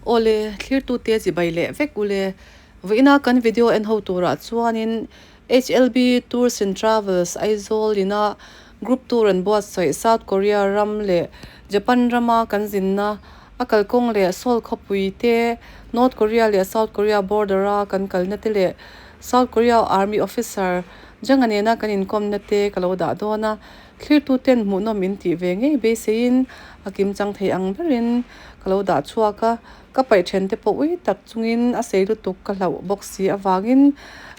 Awle, thlirtute chibai leh vek ule. Vawiina kan video en ho turah chuanin HLB Tours and Travels Aizawl ina group tour an buatsaih South Korea ram leh Japan rama kan zinna a kalkawng leh Seoul khawpui te, North Korea leh South Korea border a kan kalna te leh South Korea Army officer Jang-a nena kan inkawmna te ka lo dah dawn a. Thlirtuten hmuhnawm in tih ve ngei beiseiin a kimchang thei ang berin ka lo dah chhuak a, ka paih then te pawh ui tak chungin a sei lutuk ka hlauh bawk si avangin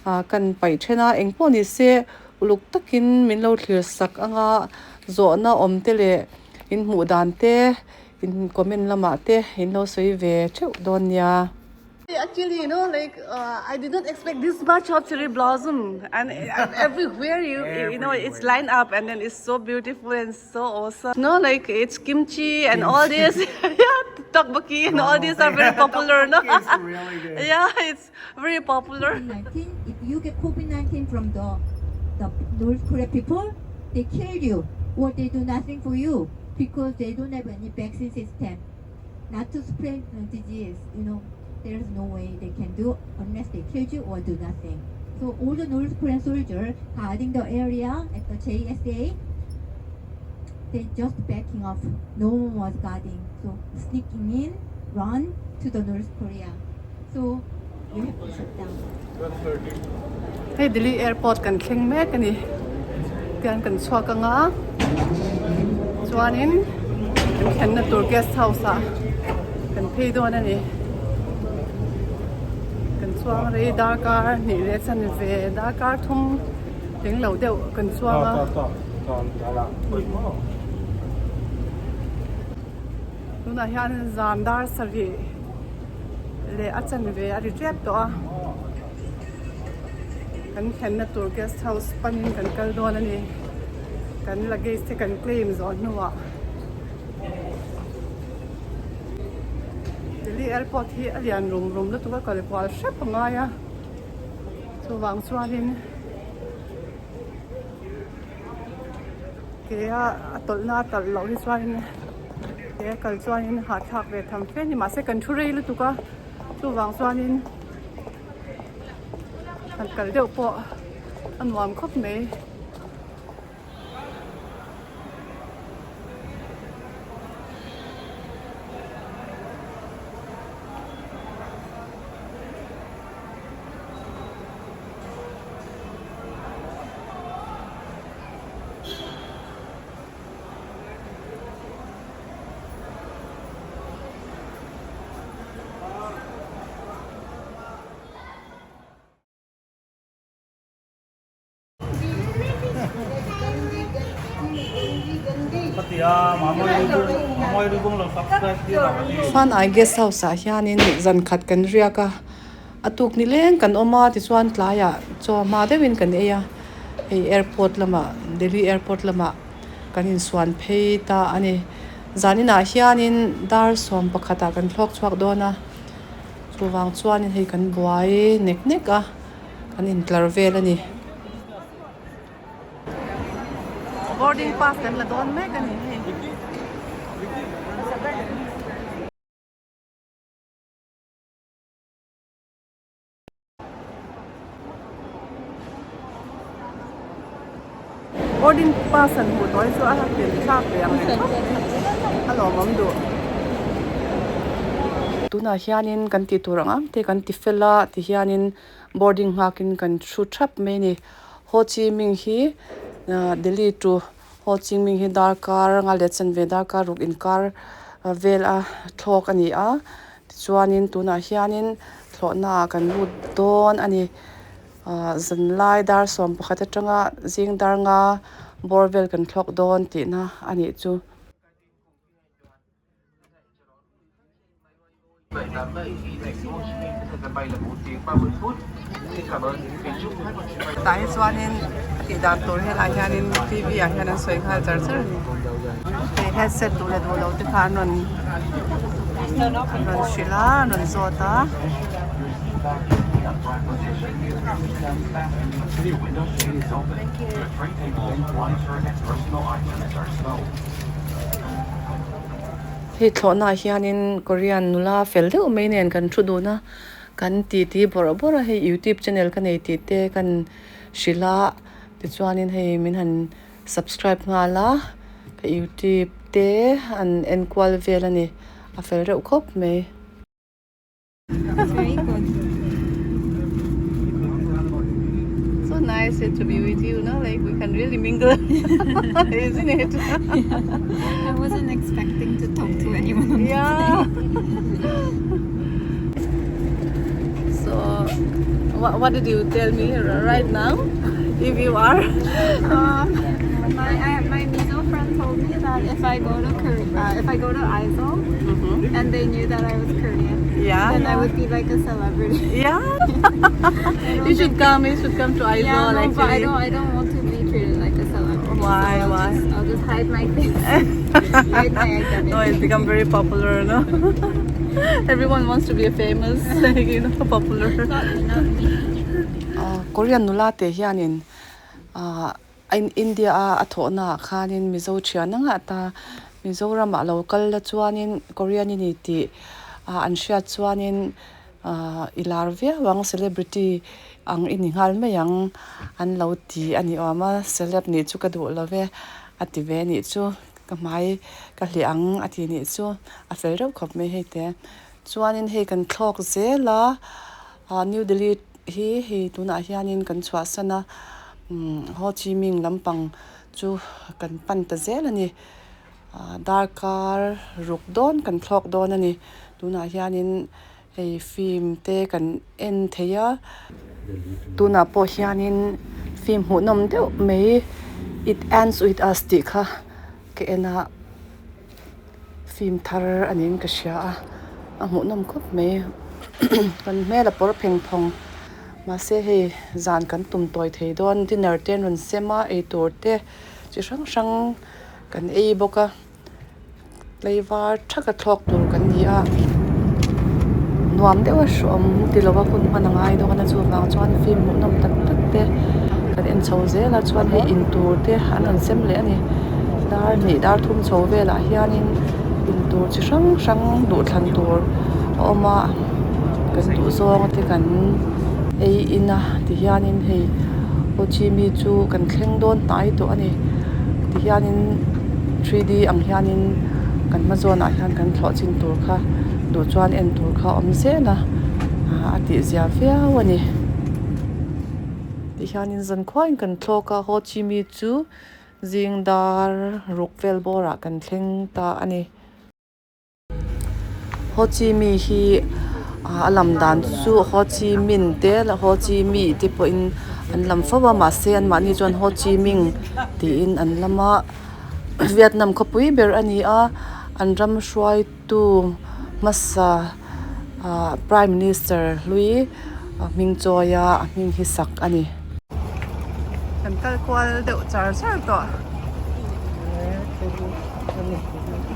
kan paih then a, engpawh ni se uluk takin min lo thlir sak anga zawhna awm te leh in hmuh dan te in comment lamah te in lo sawi ve theuh dawn nia. Actually, you know, like uh, I did not expect this much of cherry blossom, and everywhere you you know it's lined up, and then it's so beautiful and so awesome. No, like it's kimchi and all this, yeah, tteokbokki and all these are very popular. No, really good. Yeah, it's very popular. COVID-19, if you get COVID-19 from the, the North Korea people, they kill you or they do nothing for you because they don't have any vaccine system. Not to spread the disease, you know, there's no way they can do unless they kill you or do nothing. So all the North Korean soldiers guarding the area at the JSA, they just backing off. No one was guarding. So sneaking in, run to the North Korea. So we have to shut down. Hei Delhi airport kan thleng mek a ni. Tian kan chhuak anga chuanin kan thlenna tur guest house ah kan phei dawn a ni. Kan chuang rei darkar hnih leh chanve darkar thum tling lo deuh kan chuang a. Tunah hian zan dar sarih leh a chanve a ri tep tawh a kan thlenna tur guest house panin kan kal dawn a ni kan luggage te kan claim zawh hnuah Delhi airport hi a lian rum rum lutuk a kal kual hrep a ngai a chuvang chuanin Ke a a tawlhna a talh loh hi chuanin ke a kal chuanin hahthlak ve tham fe a ni mahse kan thu rei lutuk a chuvang chuanin han kal deuh pawh a nuam khawp mai. Chuan I guest house ah hianin zan khat kan riak a. A tuk ni leng kan awm a tichuan tlaiah chaw hma deuhin kan ei a hei airport lamah Delhi airport lamah kan insuan phei ta a ni zaninah hianin dar sawm pakhatah kan thlawk chhuak dawn a chuvang chuanin hei kan buai nek nek a kan intlar vel a ni. Boarding pass kan la dawn mek a ni hei. Boarding pass an hmuh tawh hi chu a hlim thlak ve ang reng khawp a lawmawm duh. Tunah hianin kan tih tur ang ang te kan ti fel a tihianin boarding nghakin kan thu thap mai a ni. Ho Chi Minh hi Delhi to Ho Chi Minh hi darkar nga leh chanve darkar ruk inkar vel a thlawk a ni a. Tichuanin tunah hianin thlawhnaah kan lut dawn a ni. Ahh zanlai dar sawm pakhat atanga zing dar nga bawr vel kan thlawk dawn tihna a nih chu. Tah hi chuanin a tih dan tur helai hianin T V ah hian an sawi nghal char char a ni. Hei headset duh leh duh lo te kha an rawn an rawn hrilh a an rawn zawt a. Hei thlawhna ah hianin Korean nula fel deuh mai nen kan thu dun a, kan titi bawrh bawrh a, hei youtube channel ka nei tih te kan hrilh a, tichuanin hei min han subscribe nghal a, ka youtube te an enkual vel a ni, a fel reuh khawp mai. Very good. So nice to be with you, no? Like we can really mingle, isn't it? I wasn't expecting to talk to anyone on Yeah. So, what, what did you tell me right now? If you are? My I, my Mizo friend told me that if I go to Korea, if I go to Aizawl, and they knew that I was Korean, Yeah. then I would be like a celebrity. Yeah. You should come. You should come to Aizawl. Yeah, no, but I actually. don't. I don't want to be treated like a celebrity. Why? So I'll Why? Just, I'll just hide my face, hide my identity. No, it's become very popular, no? Everyone wants to be famous, you know, popular. Not me, not me. Korean nula te hianin ah India a a thawhna ah khanin Mizo thian anga ta Mizoram ah lo kal la chuanin Korean i ni tih ah an hriat chuanin ah i lar viau ang celebrity ang i ni nghal mai ang an lo ti a ni awm a celeb nih chu ka duh lo ve a ti ve nih chu ka hmai ka hliah ang a ti nih chu a fel reuh khawp mai hei te chuanin hei kan thlawk zel a ah New Delhi hi hei tunah hianin kan chhuahsan a umm Ho Chi Minh lampang chu kan pan ta zel a ni ah darkar ruk dawn kan thlawk dawn a ni tunah hianin hei film te kan en thei a tunah pawh hianin film hmuhnawm deuh mai it ends with us tih kha ka en a film thar a niin ka hria a a hmuhnawm khawp mai kan hmel a pawr pheng phawng mahse hei zan kan tum tawi thei dawn dinner te an rawn sem a eitur te chi hrang hrang kan ei bawk a. Tlaivar thaka thlawk tur kan ni a, nuam deuh a hrawm ti lova hun hman a ngai dawn a chuvang chuan film hmuhnawm tak tak te kan en chho zel a chuan hei in tur te an rawn sem leh a ni dar hnih dar thum chho velah hianin in tur chi hrang hrang duhthlan tur a awm a kan duh zawng te kan ei in a ti hianin hei Ho Chi Minh chu kan thleng dawn hnai tawh a ni ti hianin. 3D ang hianin kan hma zawnah hian kan thlawh chin tur kha duh chuan en tur kha a awm zel a a tih zia viau a ni ti hianin zan khuain kan thlawk a Ho Chi Minh chu zing dar ruk vel bawrah kan thleng ta a ni. Ho Chi Minh hi a lam dan chu Ho Chi Minh te Ho Chi Minh te pawhin an lam fo a mahse anmahni chuan Ho Chi Minh tiin an lam a Vietnam khawpui ber a ni a an ram hruaitu hmasa ah Prime Minister hlui hming chawi a a hming hi sak a ni. Kan kal kual deuh char char tawh.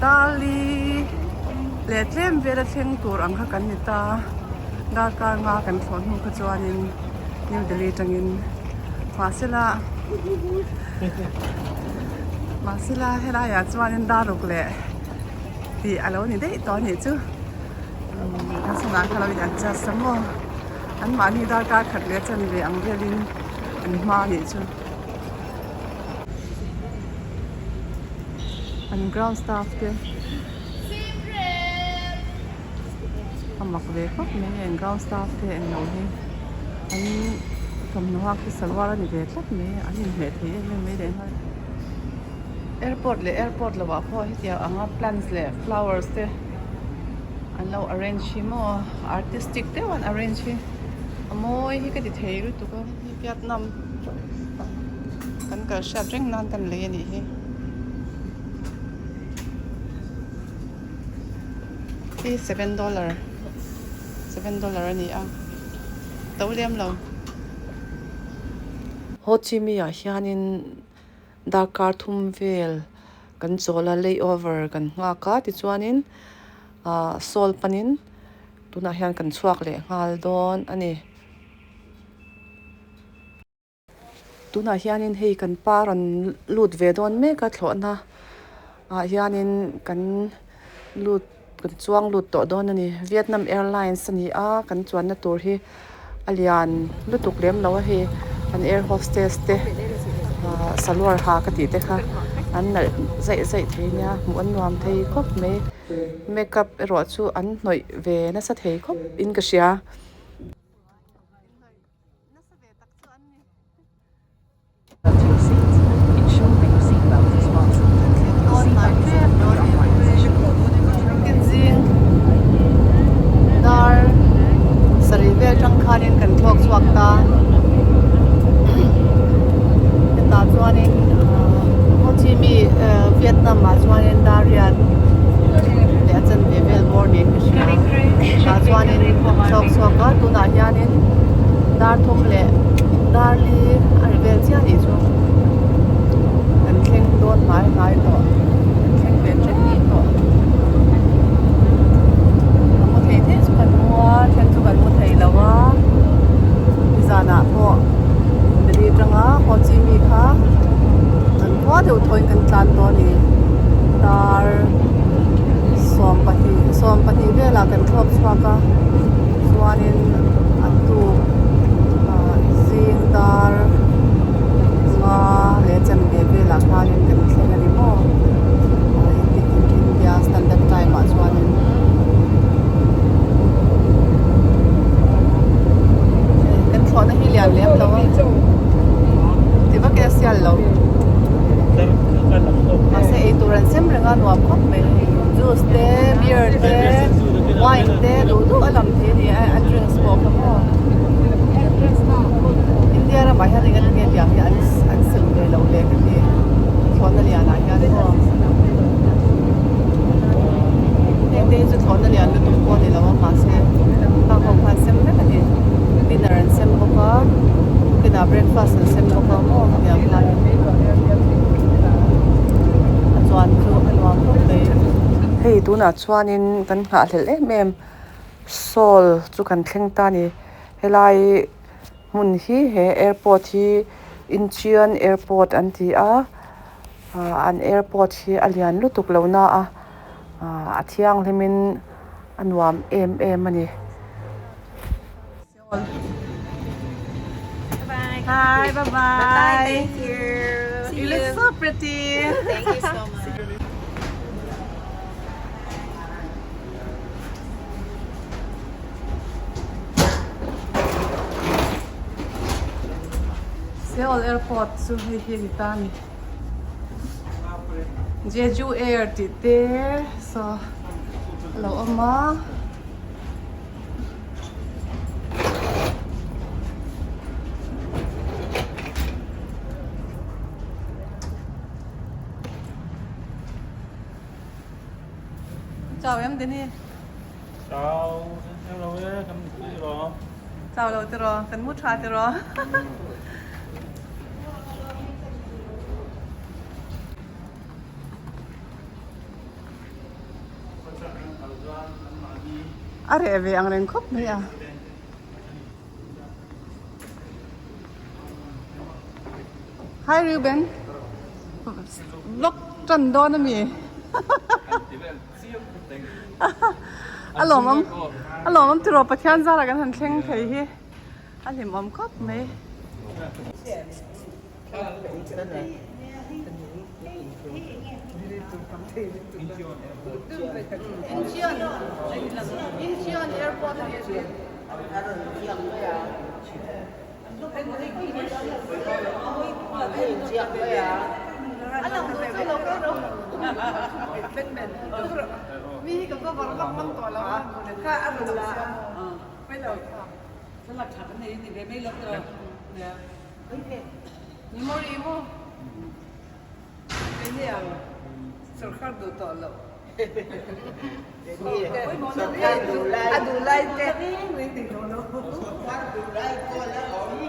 Dali leh tlem vela thleng tur ang kha kan ni ta darkar nga kan thlawh hnu kha chuanin New Delhi atangin mahsela mahsela helaiah chuanin daruk leh tih a lo ni daih tawh a nih chu kan sana kha lo in adjust a maw anmahni darkar khat leh chanve ang velin an hma a nih chu. An ground staff te a mak ve khawp mai an ground staff te englo hi an thawmhnaw hak hi salwar a ni ve tlat mai an inhmeh thei em em mai leh nghal airport leh airport lo ah pawh hetiang anga plants leh flowers te an lo arrange hi maw artistic deuh an arrange hi a mawi hi ka ti thei lutuk a. Vietnam kan kal hriat reng nan kan lei a nih hi. Hi $7 $7 a ni a to lem lo. Ho Chi Minh ah hianin darkar thum vel kan chawl a layover kan nghak a tichuanin ah Seoul panin tunah hian kan chhuak leh nghal dawn a ni. Tunah hianin hei kan pa rawn lut ve dawn mek a thlawhna ah hianin kan. lut kan chuang lut tawh dawn a ni Vietnam Airlines a ni a kan chuanna tur hi a lian lutuk lem lo a hei an air hostess te ahh salwar ha ka tih te kha an nalh zaih zaih thei nia hmuh an nuam thei khawp mai makeup erawh chu an hnawih ve nasa thei khawp in ka hria. Dar sarih vel tang khanin kan thlawk chhuak ta hetah chuanin Ho Chi Minh Vietnam ah chuanin dar riat leh a chanve vel bawr niin ka hria tah chuanin kan thlawk chhuak a tunah hianin dar thum leh dar li a ri vel chiah anih chu kan thleng dawn hnai hnai tawh kan thleng ve tep tawh a mu thei thei chu kan mu a then chu kan mu thei lo a nizanah pawh Delhi atanga Ho Chi Minh kha kan khua deuh thawiin kan tlan tawh a ni dar sawmpahnih sawmpahnih velah kan thlawk chhuak a chuanin a tuk ah zing dar nga leh chanve velah khanin kan thleng a ni maw India standard time ah chuanin kan thlawhna hi lian lem lo a ti vak e a sial lo mahse eitur an sem reng a nuam khawp mai juice te beer te wine te duh duh a lang thei a ni a a drinks pawh kha maw India ramah hian eng enge tiang hi an an sem ve lo le ka ti thlawhna lianah hian maw heng te hi chu thlawhna lian lutuk pawh a ni lo a mahse khang ho khan sem vek a ni dinner an sem bawk a dinner breakfast an sem bawk a maw tiang khan a chuan chu a nuam khawp mai. Hei tunah chuanin kan nghahhlelh em em Seoul chu kan thleng ta a ni helai hmun hi he airport hi Incheon airport an ti a ah an airport hi a lian lutuk lo na a ah a thianghlimin a nuam em em a ni. Hi, bye bye. Thank you. You look so pretty. Thank you so much. Seoul Airport chu hei hi a ni ta a ni. Jeju Air tih te saw a lo awm a. Chào em đến đi. Chào, em đâu ấy, kan ti ro. Chào lo ti ro, kan mu tha ti ro. A reh ve ang reng khawp mai a. Hi Reuben. Vlog tan dawn a mi. A lawmawm a lawmawm tiraw Pathian zara kan han thleng thei hi a hlimawm khawp mai. Incheon Airport a ni Mi hi ka cover vak mang tawh lo a. Ni maw ri maw? Sorkar duh tawh lo. A duh lai te. Sorkar duh lai pawh la awm.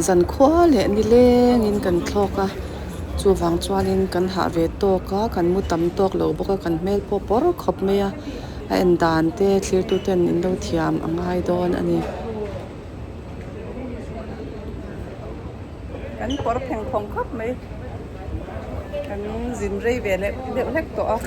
Zan khua leh nilengin kan thlawk a. Chuvang chuanin kan hah ve tawk a, kan mu tam tawk lo bawk a, kan hmel pawh pawr khawp mai a, a en dan te thlirtu ten in lo thiam a ngai dawn a ni. Kan pawr pheng phawng khawp mai, kan zin rei ve leh deuh hlek tawh a.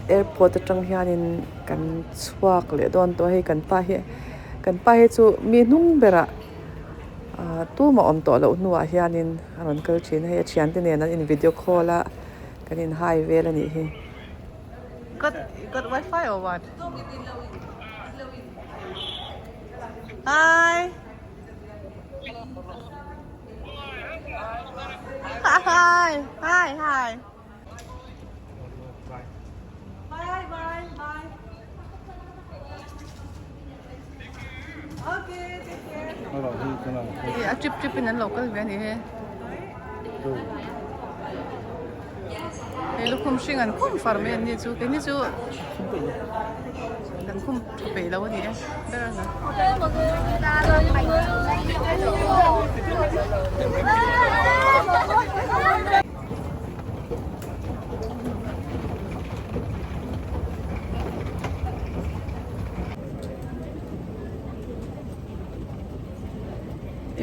Airport atang hianin kan chhuak leh dawn tawh a hei kan pa hi kan pa hi chu mi hnung berah ah tumah awm tawh loh hnuah hianin a rawn kal thin a hei a thiante nen an in video call a kan in hai vel a nih hi. Got got wifi or what? Hi. Hi hi hi. Bye bye bye. Okay, take care. A trip trip in an lo kal ve a ni he. Hei lukhum hring an khum far mai an ni chu keini chu kan khum tha peih lo a ni e ber a ni.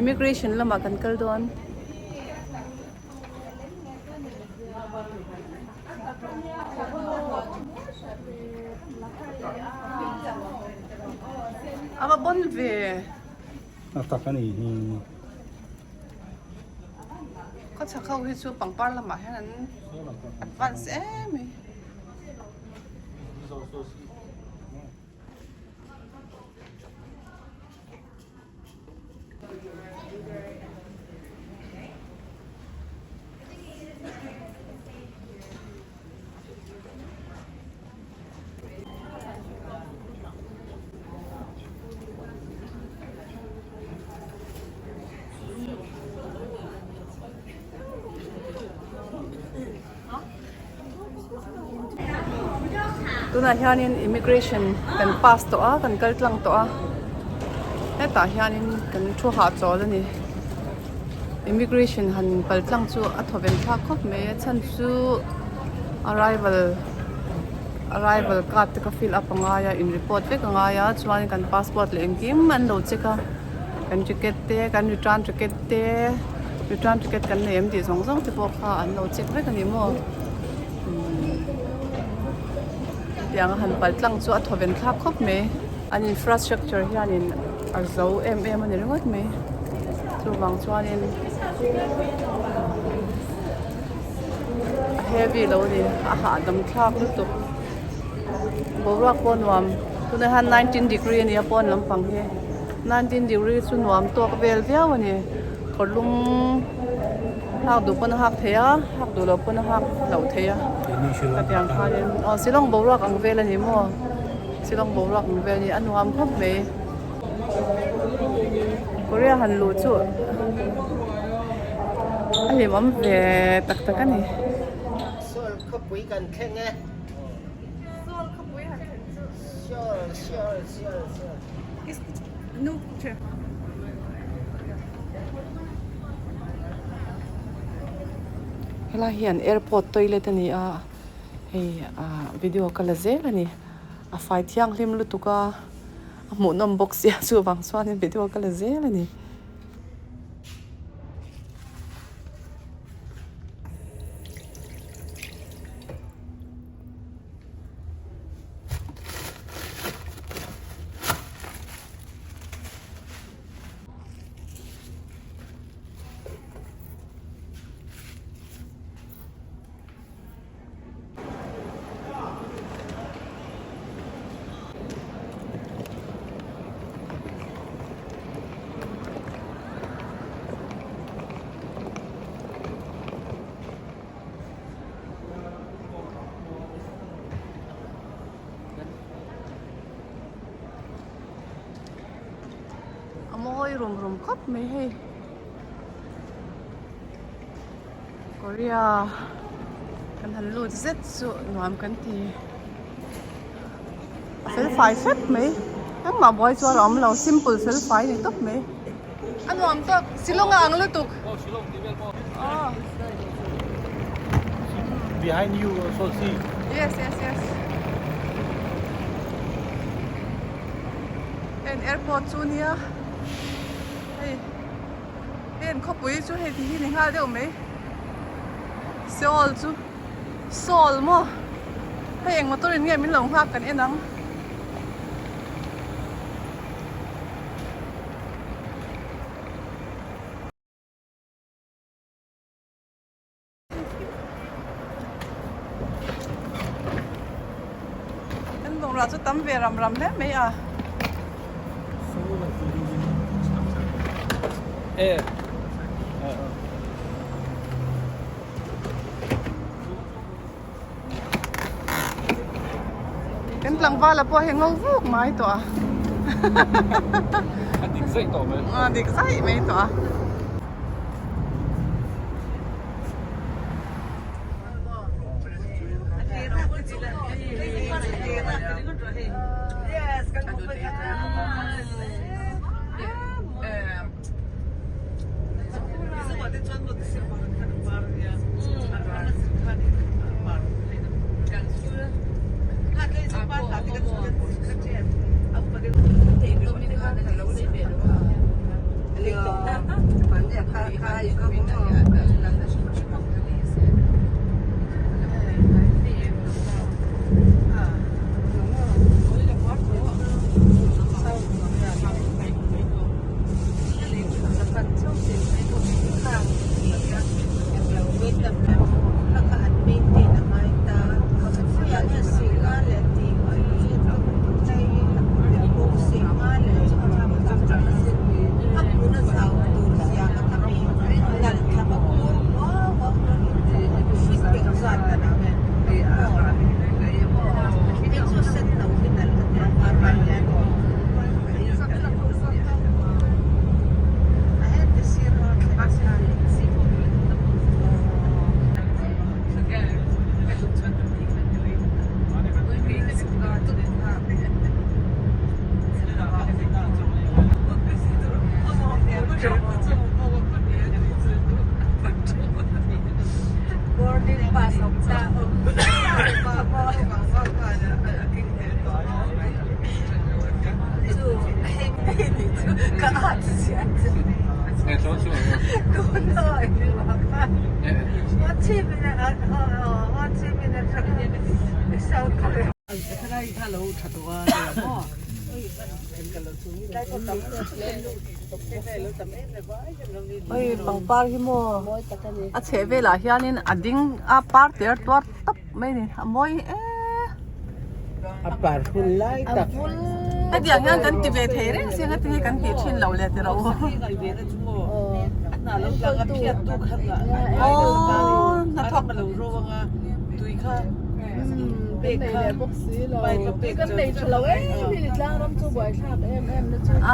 Immigration lamah kan kal dawn. A va bon ve. A tak a ni hi. Khaw chhak ho hi chu pangpar lamah hian an advance em mai. Tunah hianin immigration kan pass tawh a kan kal tlang tawh a hetah hianin kan thu hahchawl a ni immigration han kal tlang chu a thawven thlak khawp mai a chhan chu arrival arrival card te kha fill up a ngai a in report vek a ngai a chuan kan passport leh engkim an lo check a kan ticket te kan return ticket te return ticket kan nei em tih zawng zawng te pawh kha an lo check vek a ni maw tiang a han pal tlang chu a thawven thlak khawp mai an infrastructure hianin a zo em em a ni ringawt mai chuvang chuanin a heavy lo a ni a hahdam thlak lutuk boruak pawh nuam tunah hian 19 degree a ni a pawn lampang hi 19 degree chu nuam tawk vel viau a ni kawr lum hak duh pawn a hak thei a hak duh loh pawn a hak loh thei a hetiang khanin aw Shillong boruak ang vel a ni maw Shillong boruak ang vel a ni a nuam khawp mai Korea han luh chu a hlimawm ve tak tak a ni. Seoul khawpui kan thleng e. Seoul khawpui han thleng chu. Seoul Seoul Seoul Seoul. Helai hian airport toilet a ni a hei ah video ka la zel a ni a fai thianghlim lutuk a a hmuhnawm bawk sia chuvang chuanin video ka la zel a ni. A mawi rum rum khawp mai hei. Korea kan han lut zet chu nuam kan ti a fel fai hrep mai engmah buai chuan a awm lo simple fel fai ni tawp mai a nuam tawk Shillong a ang lutuk aw Behind you also see. Yes yes yes en airport chu nia hei Heng khawpui chu hei ti hi ni nghal deuh mai Seoul chu Seoul maw hei eng motor in nge min lo nghak kan en ang. Kan bungrah chu tam ve ram ram hle mai a. Kan tlangval a pawh hi ngo vuk mai tawh a. A dik zaih tawh mai. A dik zaih mai tawh a. Hei pangpar hi maw a chheh velah hianin a ding a par ter tuar tawp mai a ni a mawi e a par hun lai tak hetiang hian kan ti ve thei reng sia heti hi kan tih thin lo le tiraw aw hnathawk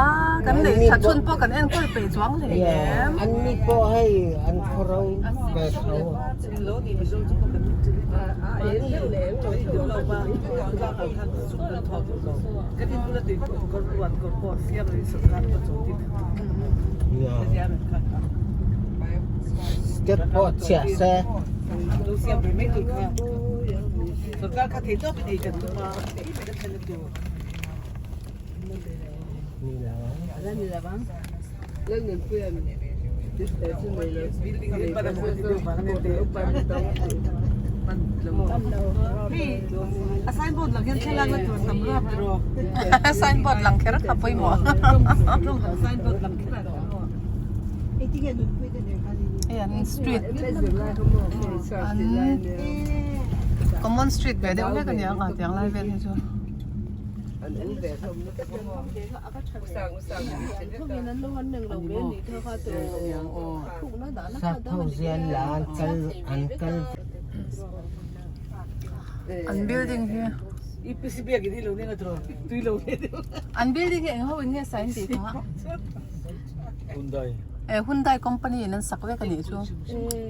a kan nei tha chhun pawh kan enkawl peih chuang hlei em an ni pawh hei an khawro ve tho step pawh chhiah se. Signboard lang kher kha pawimawh hei an street an common street ve deuh hlek a ni ang a tiang lai vel hi chu. An building hi an building hi eng ho in nge sign tih kha? Hyundai. Eh Hyundai company in an sak vek a nih chu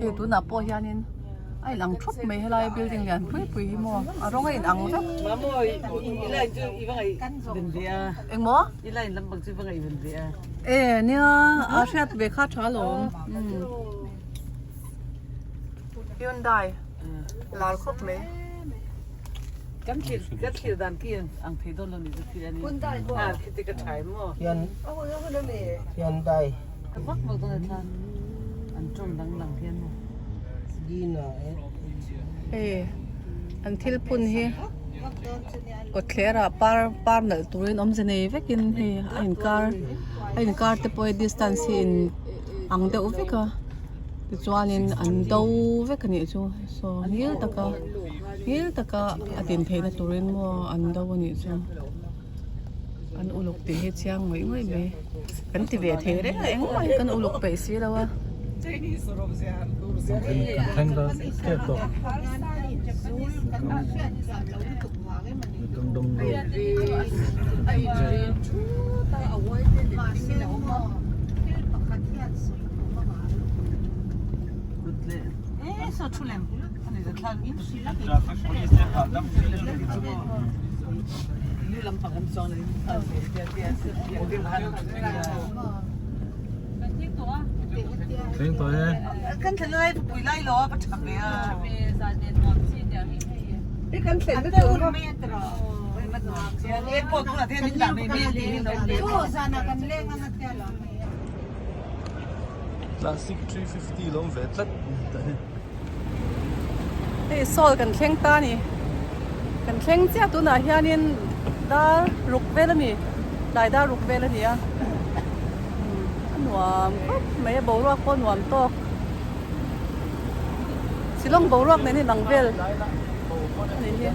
hei tunah pawh hianin a in ang thup mai helai building lian pui pui hi maw a rawng a in ang vek engmaw eh nia a hriat ve kha tha alawm Hyundai lar khawp mai. Kan thlir kan thlir dan khi ang thei dawn lo ni chu thil a ni. Ha khi te ka thai maw. Hyundai. Ka vak vak dawn a thla an tawng dang lang hian maw. Gina e. Hei an thil phun hi kawtthler ah par par nalh turin awmze nei vekin hei a inkar a inkar te pawh hi distance hi in ang deuh vek a tichuanin an do vek a nih chu saw ngil taka. Hmel taka a din theihna turin maw an do a nih chu an uluk tih hi chiang ngawih ngawih mai kan ti ve thei reng a engmah hi kan uluk peih si lo a. Classic 350 lo awm ve tlat tah hi. Hei sawl kan thleng ta a ni. Kan thleng chiah tunah hianin dar ruk vel a ni. Tlai dar ruk vel a ni a. A nuam khawp mai a boruak pawh a nuam tawk. Shillong boruak nen hi lang vel a ni hi.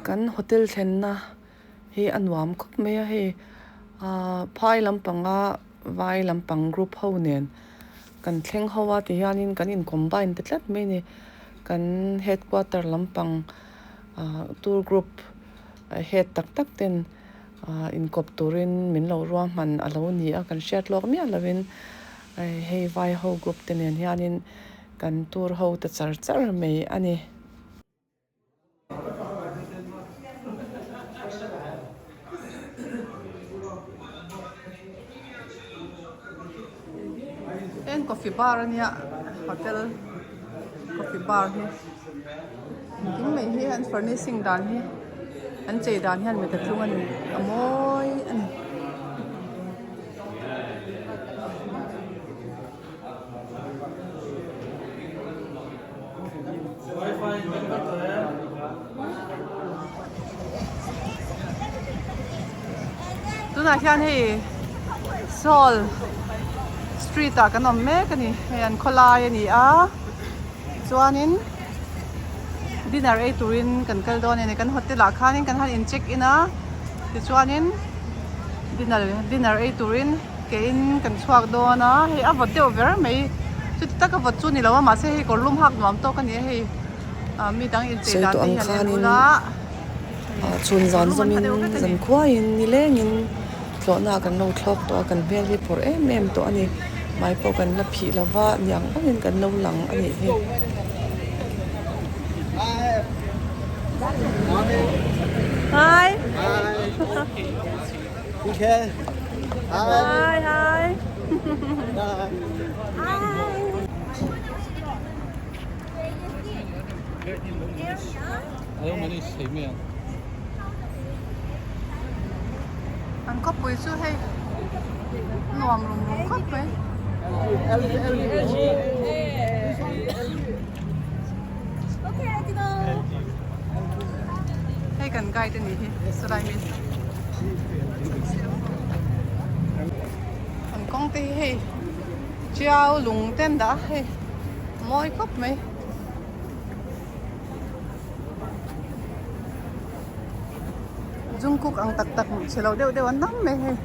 Kan hotel thlenna hi a nuam khawp mai a hei ahh phai lampanga vai lampang group ho nen kan thleng ho a ti hianin kan in combine ta tlat mai a ni kan headquarter lampang ahh tour group head tak tak ten ahh inkawp turin min lo ruahman a lo ni a kan hriat lawk miah lovin hei vai ho group te nen hianin kan tour ho ta char char mai a ni. Heng coffee bar a nia hotel coffee bar hi engkim mai hi an furnishing dan hi an chei dan hian mi ta tlung a ni a mawi a ni. Tunah hian hei Seoul street ah kan awm mek a ni hei an khawlai a ni a chuanin dinner ei turin kan kal dawn a ni kan hotel ah khanin kan han in check in a tichuanin dinner dinner ei turin Ke in kan chhuak dawn a, hei a vawt deuh ber mai, chuti taka vawt chu ni lo a mahse hei kawr lum hak nuam tawk a ni a hei ah mi dang inchei Sawi dan tawh te ang hi an en khanin ula ah chhun kawr zan lum an ha zawmin deuh vek a ni. zankhuaiin nilengin tlawhna kan lo thlawk tawh a kan hmel hi phawrh em em tawh a ni hmai pawh kan la phih lo va niang angin kan lo lang a nih hi. Hi. Okay. Hi, hi. An khawpui chu hei nuam rum rum khawp mai. Hei kan guide a nih hi Sulai Miss. An kawng te hi hei Tiau lung te an dah a hei mawi khawp mai. Jungkook ang tak tak chhe lo deuh deuh an tam mai hei.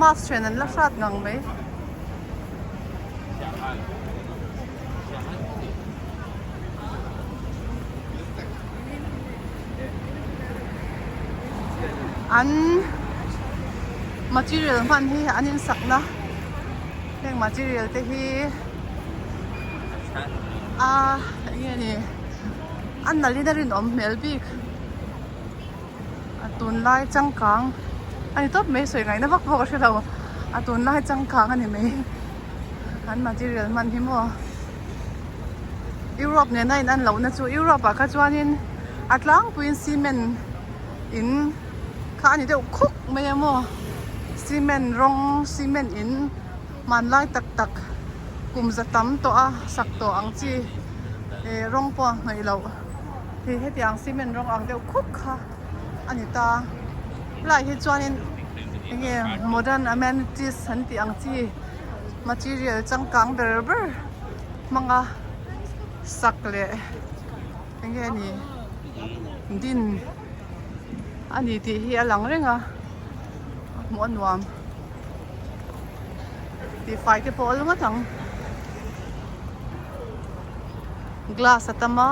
Mask then an la hrat ngang mai. An material hman hi an insakna heng material te hi a eng nge ni a nalh in a rinawm hmel bik a tunlai changkang a ni tawp mai sawi ngaihna vak pawh ka hre lo a tunlai changkang a ni mai an material hman hi maw. Europe nena in an lohna chu Europe ah kha chuanin a tlangpuiin cement in kha a ni deuh khuk mai a maw cement rawng cement in hmanlai tak tak kum za tam tawh a sak tawh ang chi eh rawng pawh a hnawih loh hei hetiang cement rawng ang deuh khuk kha a ni ta helaiah hi chuanin enge modern amenities an tih ang chi. Material changkang ber ber hmanga sak leh eng nge ni din a ni tih hi a lang reng a hmuh a nuam tih fai te pawh a la ngawt ang glass a tam a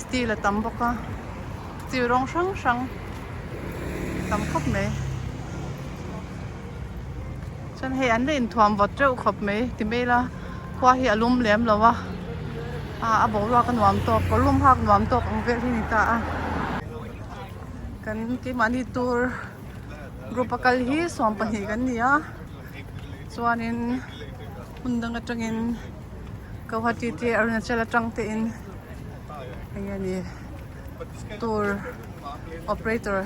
steel a tam bawk a steel rawng hrang hrang tam khawp mai. Chuan hei an la inthuam vawt reuh khawp mai ti mai ila khua hi a lum lem lo a ah a boruak a nuam tawk kawr lum hak nuam tawk ang vel hi a ni ta a kan keimahni tour group a kal hi 12 kan ni a chuanin hmun dang atangin Guwahati te Arunachal atang te in eng nge ni. Tour operator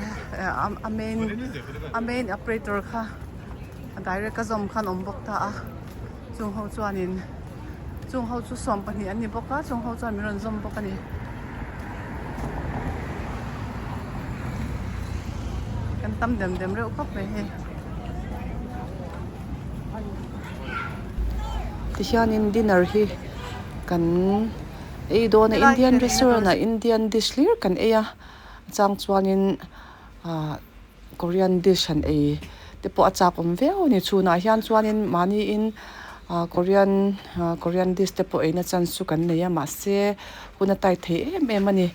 a main a main operator kha a direct a zawm khan awm bawk ta a chung ho chuanin chung ho chu 12 an ni bawk a chung ho chuan min rawn zawm bawk a ni. Kan tam dem dem reuh khawp mai hei. Tihianin dinner hi kan. Ei dawn a Indian restaurant ah Indian dish hlir kan ei a chang chuanin ah Korean dish han ei te pawh a chak awm viau a ni chhunah hian chuanin mahniin ah Korean ah Korean dish te pawh eina chance chu kan nei a mahse hun a tight thei em em a ni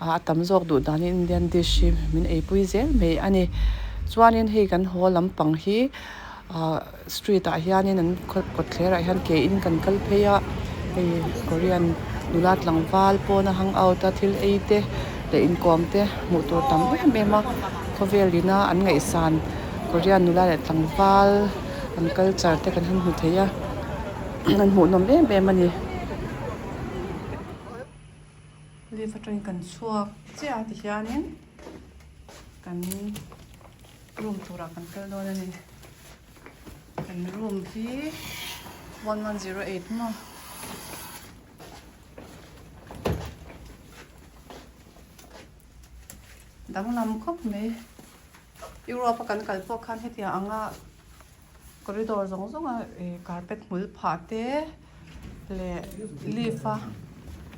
ah a tam zawk duh danin Indian dish hi min eipui zel mai a ni chuanin hei kan haw lampang hi ah street ah hianin an kawt thler ah hian ke in kan kal phei a hei korean nula tlangval pawn a hang out a thil ei te leh inkawm te hmuh tur tam em em a khawvel ina an ngaihsan korean nula leh tlangval an culture te kan han hmu thei a an hmuhnawm em em a ni. Lift atangin kan chhuak chiah a tihianin kan room turah kan kal dawn a ni. Kan room hi 1108 maw. Danglam khawp mai. Europe a kan kal pawh khan hetiang anga corridor zawng zawng a carpet hmul phah te leh leaf a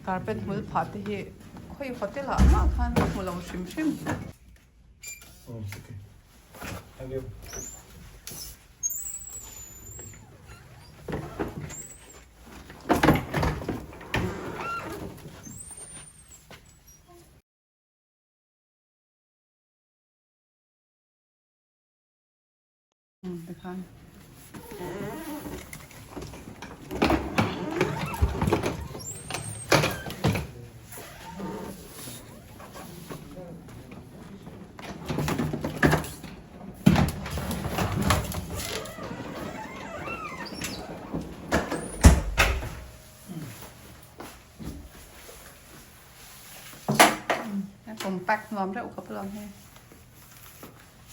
carpet hmul phah te hi khawi hotel ah mah khan ka hmu lo hrim hrim. Tikhan. Compact nuam reuh khawp alawm hei.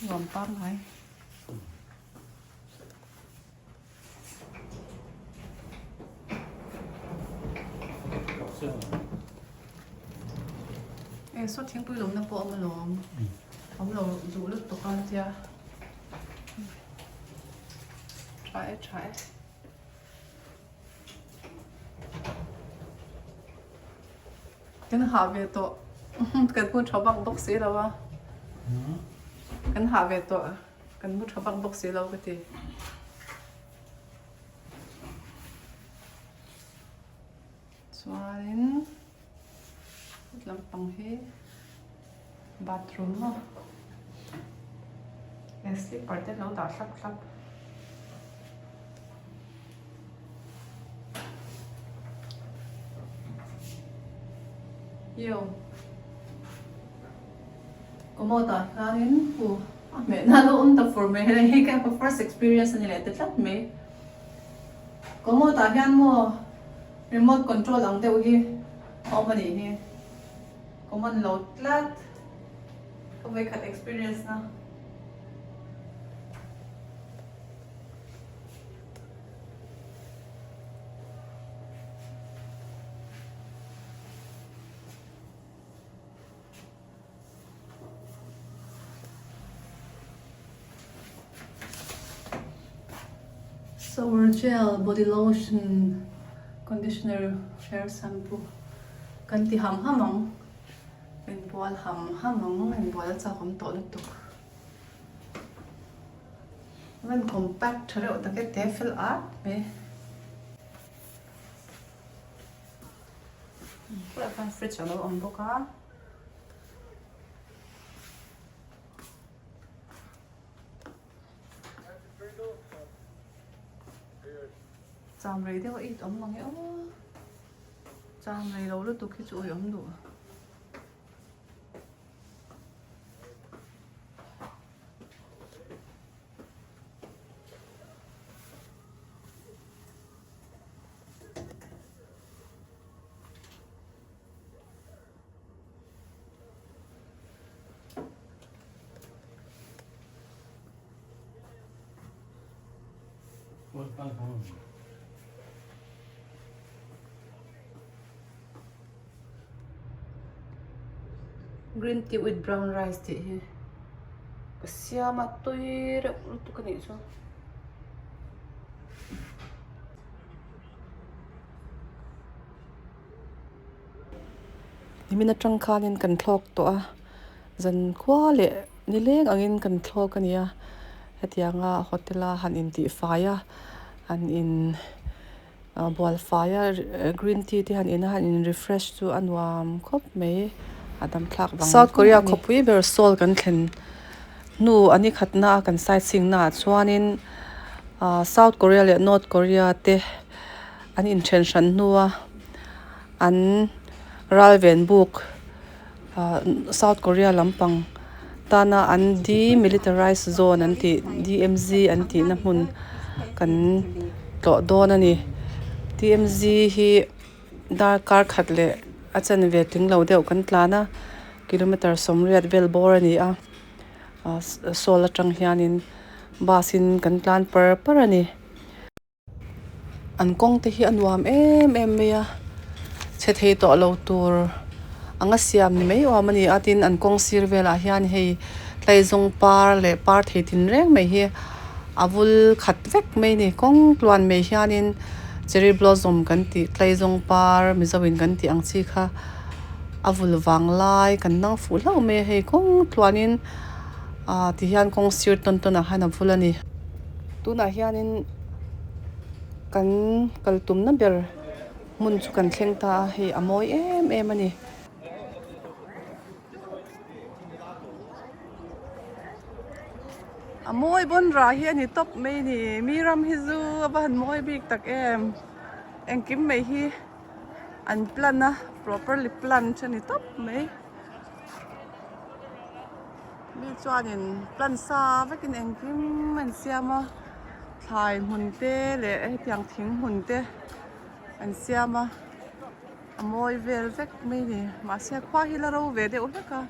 Nuam pangngai. E saw thingpui lawmna pawh awm alawm. Awm lo duh lutuk a tia. Tha e tha e. Kan hah ve tawh kan mu tha vak bawk si lo a kan hah ve tawh kan mu tha vak bawk si lo ka ti. Chuanin lampang hi bathroom maw he slipper te lo dah thlap thlap. Yo commode ah hianin hu a hmehna lo awm ta fur mai hei hi ka first experience a ni leh ta tlat mai. Commode ah hian maw remote control ang deuh hi a awm a nih hi common lo tlat ka vawikhat experience na. Shower gel, body lotion, conditioner, hair shampoo kan ti ham ham ang inbual ham ham ang inbual a chak awm tawh lutuk a rawn compact tha reuh tak e te fel at mai. Pawh khan fridge a lo awm bawk a. Cham rei deuh a it awm mang e aw. Cham rei lo lutuk hi chu awi awm duh. Green tea with brown rice tih hi ka siam a tui reuh lutuk a nih chu. Nimin atang khanin kan thlawk tawh a zan khua leh nileng angin kan thlawk a ni a hetianga hotel a han intih fai a han in bual fai a green tea te han in a han in refresh chu a nuam khawp mai a dam thlak vang South Korea khawpui ber Seoul kan thlen hnu a ni khatna a kan sightseeing naah chuanin ah South Korea leh North Korea te an inthen hran hnua an ralven buk ah South Korea lampang tana an demilitarized zone an tih D_M_Z an tihna hmun kan tlawh dawn a ni D_M_Z hi darkar khat leh a chanve tling lo deuh kan tlan a kilometer sawmriat vel bawr a ni a ah Seoul atang hianin bus in kan tlan par par a ni. An kawng te hi a nuam em em mai a chhe thei tawh lo tur anga siam ni mai awm a ni a tin an kawng sir velah hian hei tlaizawng par leh par thei tin reng mai hi a vul khat vek mai a ni kawng tluan mai hianin cherry blossom kan tih tlaizawng par mizo in kan tih ang chi kha a vul vang lai kan nang fuh hlauh mai a hei kawng tluanin ah ti hian kawng sir tawn tawn ah hian a vul a ni. Tunah hianin kan kal tumna ber hmun chu kan thleng ta a hei a mawi em em a ni. A mawi bawn rah hi a ni tawp mai a ni mi ram hi zu a va han mawi bik tak em engkim mai hi an plan a properly plan chu a ni tawp mai. Mi chuanin plan sa vekin engkim an siam a thlai hmun te leh hetiang thing hmun te an siam a a mawi vel vek mai a ni mahse khua hi la ro ve deuh hlek a.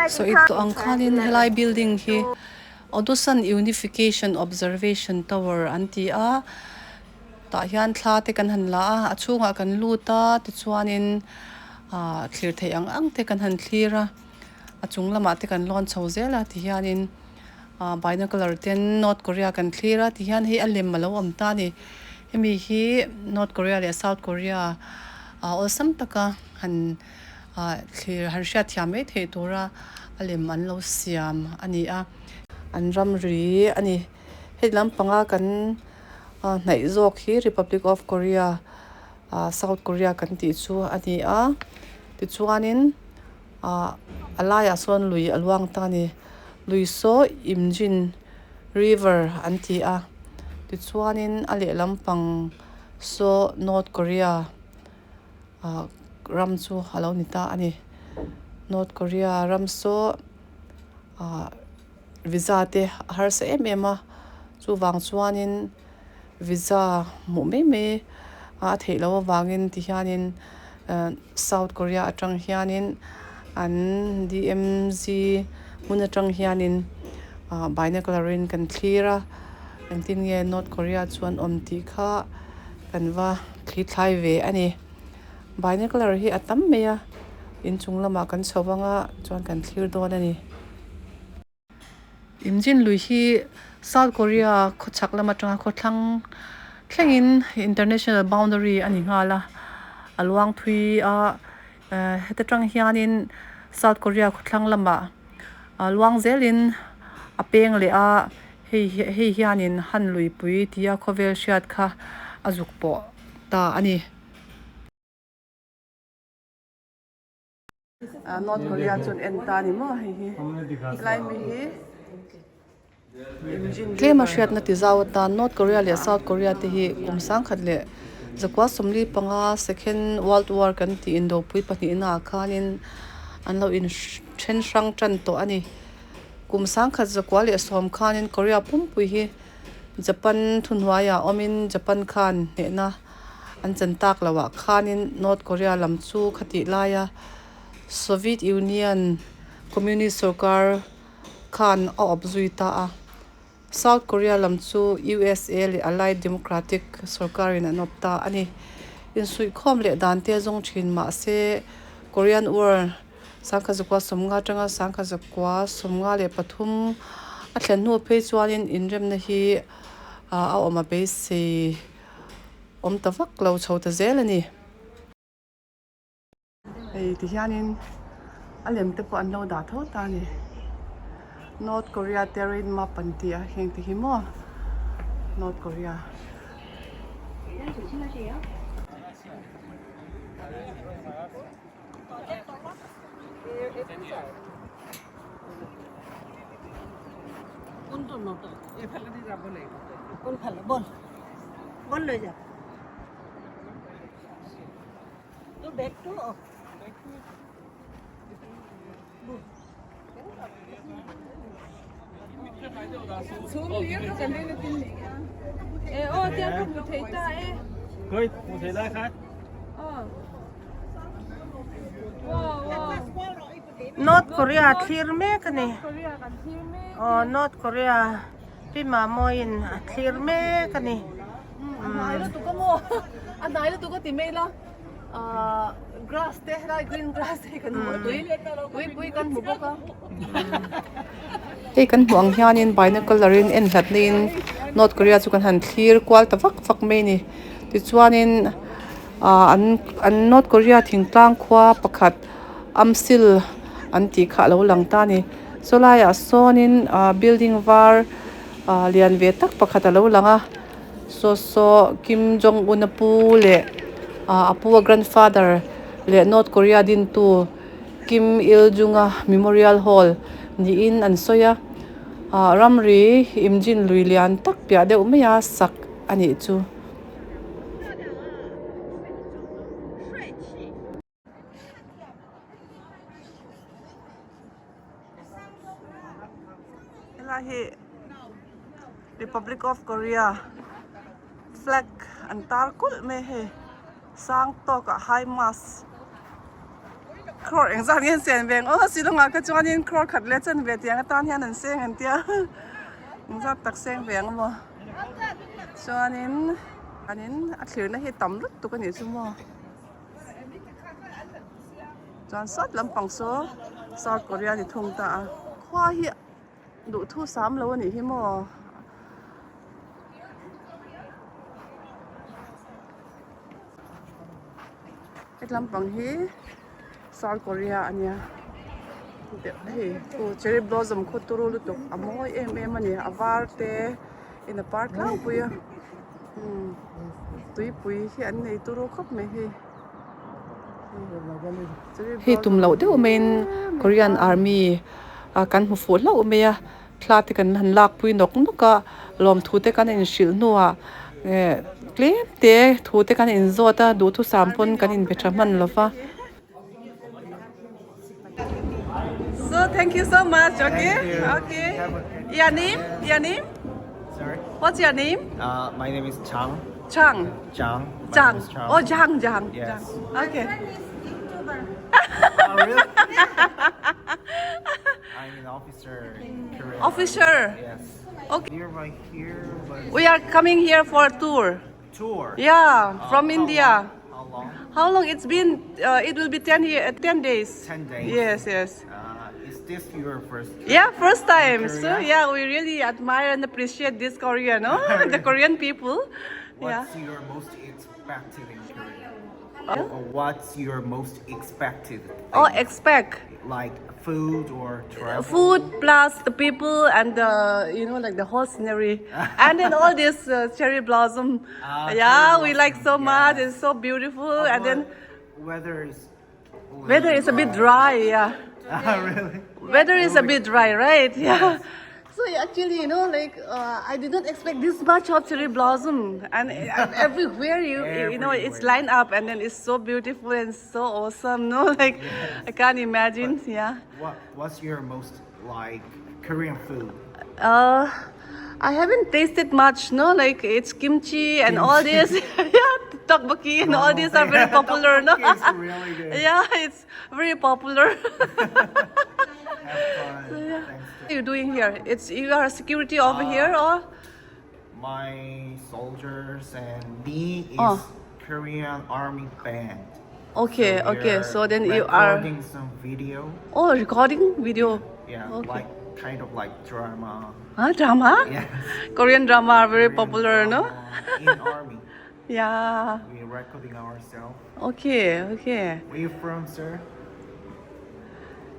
Sawi tawh ang khanin helai building hi. Odusan Unification Observation Tower an ti a, tah hian thla te kan han la a, a chhungah kan lut a tichuanin Ahh thlir theih ang ang te kan han thlir a a chung lamah te kan lawn chho zel a tihianin ahh binocular ten North Korea kan thlir a tihian hei a lem alo awm ta a ni hemi hi North Korea leh South Korea ah awlsam taka han ah thlir han hriat thiam mai theih tura a lem an lo siam a ni a an ramri a ni heti lampanga kan ah hnaih zawk hi Republic of Korea. Ah South Korea kan tih chu a ni a tichuanin ah a laiah sawn lui a luang ta a ni lui saw Imjin river an ti a tichuanin a lehlam pang saw North Korea ah ram chu a lo ni ta a ni North Korea ram saw ah visa te a harsa em em a chuvang chuanin. Visa hmuh mai mai a theih loh avangin tihianin South Korea atang hianin an DMZ hmun atang hianin binocular in kan thlir a engtin nge North Korea chu an awm tih kha kan va thli thlai ve a ni. Binocular hi a tam mai a inchung lamah kan chho anga chuan kan thlir dawn a ni. Imjin lui hi South Korea khawchhak lam atanga khawthlang thlengin international boundary a ni nghal a, a luang thui a, heta tang hianin South Korea khawthlang lamah a luang zelin a peng leh a, hei hei hianin Han luipui tia khawvel hriat kha a zuk pawh ta a ni. North Korea chuan en ta a ni maw hei hi helai mi hi tlem a hriatna ti zau atan North Korea leh South Korea te hi kum sangkhat leh zakua sawmli panga second world war kan tih indopui pahnihna ah khanin an lo in then hrang tan tawh a ni kum sangkhat zakua leh sawm khanin Korea pumpui hi Japan thuhnuaiah awmin Japan khan hnehna. An chan tak loh ah khanin North Korea lam chu khatih laia Soviet Union Communist sorkar khan a awp zui ta a. South Korea lam chu USA leh Allied Democratic sorkarin an awp ta a ni. Insuihkhawm leh dan te zawng thin mah se Korean War sangkhat zakua sawmnga atanga sangkhat zakua sawmnga leh pathum a thlen hnu phei chuanin inremna hi a awm a beisei. awm ta vak lo chho ta zel a ni. Hei ti hianin a lem te pawh an lo dah tho ta a ni. North Korea terrain map an ti a heng te hi maw North Korea. North Korea thlir mek a ni aw North Korea pi Mamawiin a thlir mek a ni a hnai lutuk a maw a hnai lutuk a ti mai la ahh grass te helai green grass te hi kan hmu tui tuipui kan hmu bawk a hei kan hmuh ang hianin binocular in en hlat na in North Korea chu kan han thlir kual ta vak vak mai a ni tichuanin ah an an North Korea thingtlang khua pakhat Amsil an tih kha a lo lang ta a ni. Saw laiah sawnin ah building var ah lian ve tak pakhat a lo lang a saw saw Kim Jong Un a pu leh ah a pu a grandfather leh North Korea dintu Kim Il Jung a memorial hall niin an sawi a ah ramri Imjin lui lian tak piah deuh mai a sak a nih chu. Helai hi Republic of Korea flag an tar kulh mai a hei sang tawk ah high mast crore eng zat nge an sen ve ang aw silawngah kha chuanin crore khat leh chanve tiang atan hian an seng an tia eng zat tak seng ve ang maw chuanin a thlirna hi tam lutuk a nih chu maw. Chuan sawt lampang saw South Korea ni thung ta a. Khua hi duhthu sam lo a nih hi maw. He lampang hi South Korea a nia hei khu cherry blossom khu turu lutuk a mawi em em a ni a var te in a par tlangpui a umm tuipui hi an nei turu khawp mai hei Hei tum loh deuh maiin Korean army ah kan hmu fuh hlauh mai a. Thla te kan han lak pui nawk nawk a, lawmthu te kan inhrilh hnuah eh tlem te thu te kan inzawt a, duhthusam pawn kan inbe tha hman lo va. So thank you so much okay okay your name your name Sorry what's your name Uh my name is Chang Chang Chang Chang oh Chang Chang Yes okay Oh really I'm an officer in Korea. Officer? Yes. Okay. Nearby here was We are coming here for a tour. Tour? Yeah, Uh, from how India. long? How long? How long it's been? Uh, it will be 10 year, 10 days. 10 days? Yes, yes. Uh, is this your first trip? Yeah, first time. in So Korea? yeah, we really admire and appreciate this Korea, no? the Korean people. Yeah. What's your most expected in Korea? Or What's your most expected? Oh, thing? expect. Like food or travel? Food plus the people and the you know like the whole scenery and then all this uh, cherry blossom. Ah, yeah, cherry we like so blossom, much. yes. It's so beautiful. And then Weather is weather is a bit dry. Yeah. Ah, really? Weather is a bit dry, right? Yeah. So actually, you know, like uh, I did not expect this much of cherry blossom, and everywhere you you know it's Everywhere. lined up, and then it's so beautiful and so awesome. No, like I can't imagine. Yeah. What What's your most like Korean food? Uh, I haven't tasted much. No, like it's kimchi and all this. yeah, tteokbokki and all these are very popular. No. Tteokbokki is really good. yeah, it's very popular. Have fun. Thanks What are you doing here? It's you are a security over here or? My soldiers and me is Oh. Korean Army band. Okay, So okay. we're So then you are recording some video. oh recording video. Yeah, Okay. like kind of like drama. Huh, drama? Yes. Korean drama are very Korean popular, no? drama In army, Yeah. we're recording ourselves. Okay, okay. Where you from, sir?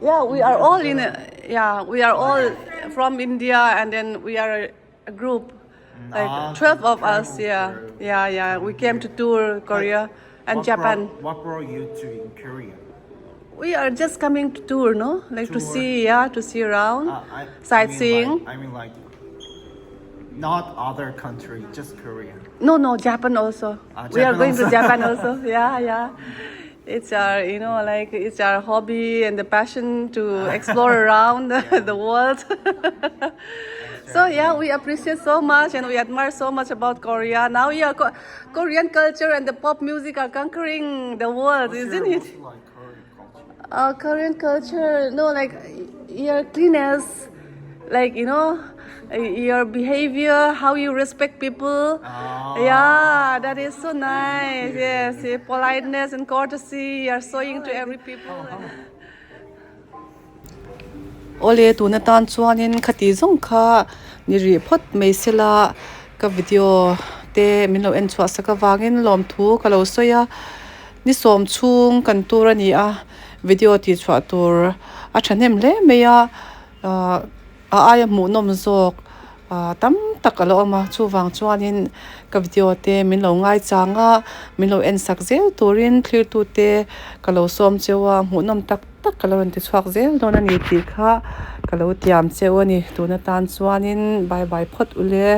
Yeah, we are all in. A, yeah, we are all from India, and then we are a group, like Ah, 12 of us. travel Yeah, group. yeah, yeah. We came to tour Korea and What Japan. Brought, what brought you to in Korea? We are just coming to tour, no? Like to Tour. see, yeah, to see around, Uh, I, sightseeing. I mean, like, I mean, like, not other country, just Korea. No, no, Japan also. Ah, we are Japan going to also. Japan also. Yeah, yeah. It's our, you know, like it's our hobby and the passion to explore around the world. so yeah, we appreciate so much and we admire so much about Korea. Now yeah, Ko- Korean culture and the pop music are conquering the world, What's isn't your it? most like Korean culture? Korean culture, no, like your cleanness, like you know, your behavior, how you respect people. Ah. Yeah, that is so nice. Yes, yeah, politeness and courtesy you are showing to every people. Awle tuna tan chuanin khati zawng kha ni rih phawt mai sela ka video te min lo en chhuah sak avangin lawmthu ka lo sawi a ni sawm chhung kan tur a ni a video tih chhuah tur a thahnem hle mai a ahh a aia hmuh nawm zawk ah tam tak a lo awm a chuvang chuanin ka video te min lo ngai chang a min lo en sak zel turin thlir tu te ka lo sawm cheu a hmuh nawm tak tak ka lo rawn ti chhuak zel dawn a ni tih kha ka lo tiam cheu a ni tuna tan chuanin bye bye phawt ule.